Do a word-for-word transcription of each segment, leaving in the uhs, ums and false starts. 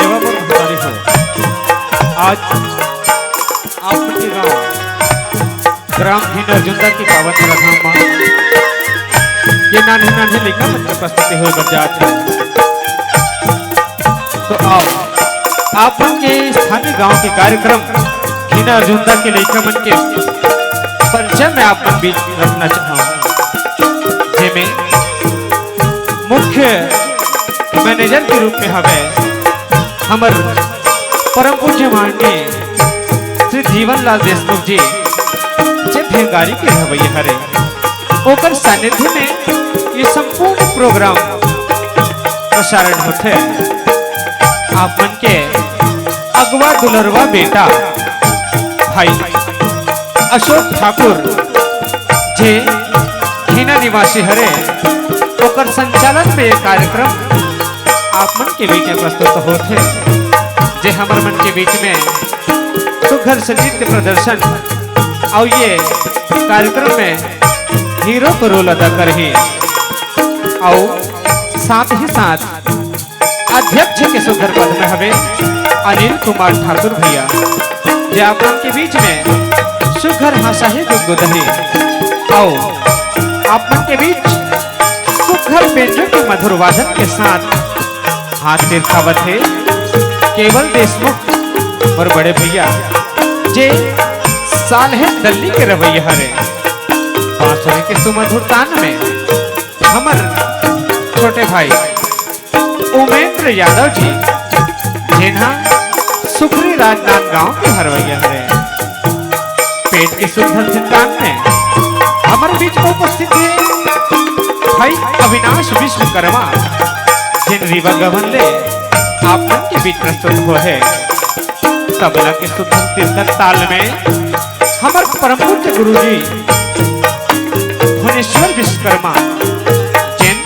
लेवा मोर महतारी हो, आज आप मन के गांव ग्राम घिनरजुंदा के पावन जगह म ये नान्हे नान्हे लइका मन के प्रस्तुति होय बर जात हे। तो आओ, आप मन के स्थानीय गांव के कार्यक्रम घिनरजुंदा के लइका मन के परिचय में आप मन बीच रखना चाहूं, जेमे मुख्य मैनेजर के रूप में हवे हमर परम पूज्य माननीय श्री जीवन लाल देशमुख जी, जे भेंगारी के रहवैया हरे, ओकर सानिध्य में ये संपूर्ण प्रोग्राम प्रसारण होथे। आप मन के अगवा दुलरवा बेटा भाई अशोक ठाकुर, जे घिना निवासी हरे, ओकर संचालन में ये कार्यक्रम आप मन के बीच में प्रस्तुत होथे, जे हमर मन के बीच में सुघर संगीत के प्रदर्शन अउ ये कार्यक्रम में हीरो को रोल अदा करही। अउ साथ ही साथ अध्यक्ष के सुघर पद में हवे अनिल कुमार ठाकुर भैया, जे आप मन के बीच में सुघर हाँसा ही गुदगुदही। अउ आप मन के बीच सुघर बेंजो के मधुर वादन के साथ हाथ तिरकावत हे केवल देशमुख अउ बड़े भैया, जे साल्हेन दल्ली के रहवैया हरे। बांसुरी के सुमधुर तान में हमर छोटे भाई उमेंद्र यादव जी, जेन हा सुखरी राजनांदगांव के रहवैया हरे। पेट के सुघर सिरतान में हमर बीच में उपस्थित हे भाई अविनाश विश्वकर्मा, जेन रीवा गवन ले आप मन के बीच प्रस्तुत होहे। तबला के सुघर सिरतान ताल में हमर परम पूज्य गुरुजी भुवनेश्वर विश्वकर्मा, जेन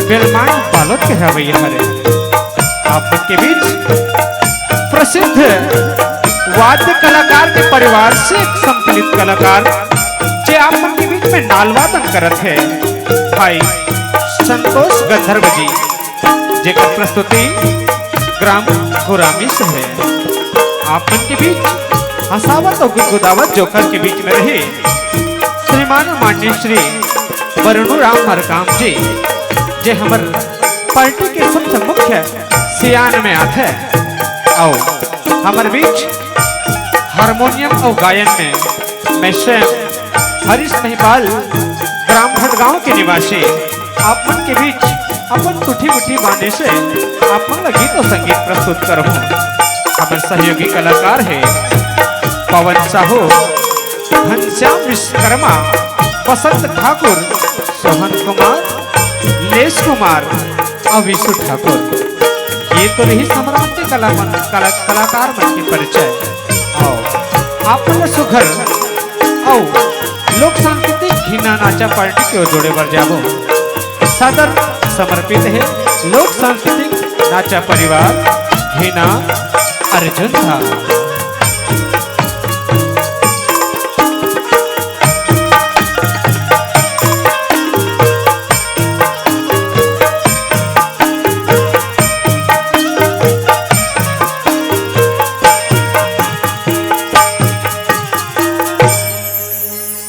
बेलमांड बालोद के रहवैया हरे। आप मन के बीच प्रसिद्ध वाद्य कलाकार के परिवार से एक संकलित कलाकार, जे आप मन के बीच में नाल वादन करत हे, भाई संतोष गंधर्व जी, जेकर प्रस्तुति ग्राम गुरामी से हे। आप मन के बीच हंसावत अउ गुदगुदावत जोकर के बीच में रही श्रीमान माननीय श्री वरुणु राम मरकाम जी, जे हमर पार्टी के सबसे मुख्य सियान में आथे। अउ हमर बीच हारमोनियम अउ गायन में मैं स्वयं हरीश महिपाल, ग्राम भटगांव के निवासी, आप मन के बीच अपन टूठी मुठी बानी से आप मन ला गीत अउ संगीत प्रस्तुत करहूं। हमर सहयोगी कलाकार हे पवन साहू, घनश्याम विश्वकर्मा, बसंत ठाकुर, सोहन कुमार, लेश कुमार अउ विशु ठाकुर। ये तो रहिस हमर मन के कला मन, कला-, कलाकार मन के परिचय। अउ आप मन ला सुघर अउ लोक सांस्कृतिक घिना नाचा पार्टी के ओर जोड़े बर जाबो। सादर समर्पित हे लोक सांस्कृतिक नाचा परिवार घिना अर्जुंदा।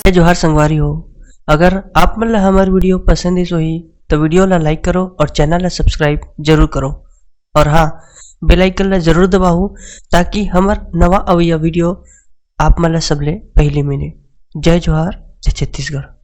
जय जोहार संगवारी हो, अगर आप मन ला हमर video पसंद आइस होही, तो video ला like करो और channel ला subscribe जरूर करो। और हाँ, bell icon ला जरूर दबाहू, ताकि हमर नवा अवइया video आप मन ला सबले पहली मिले। जय जोहार, जय छत्तीसगढ़।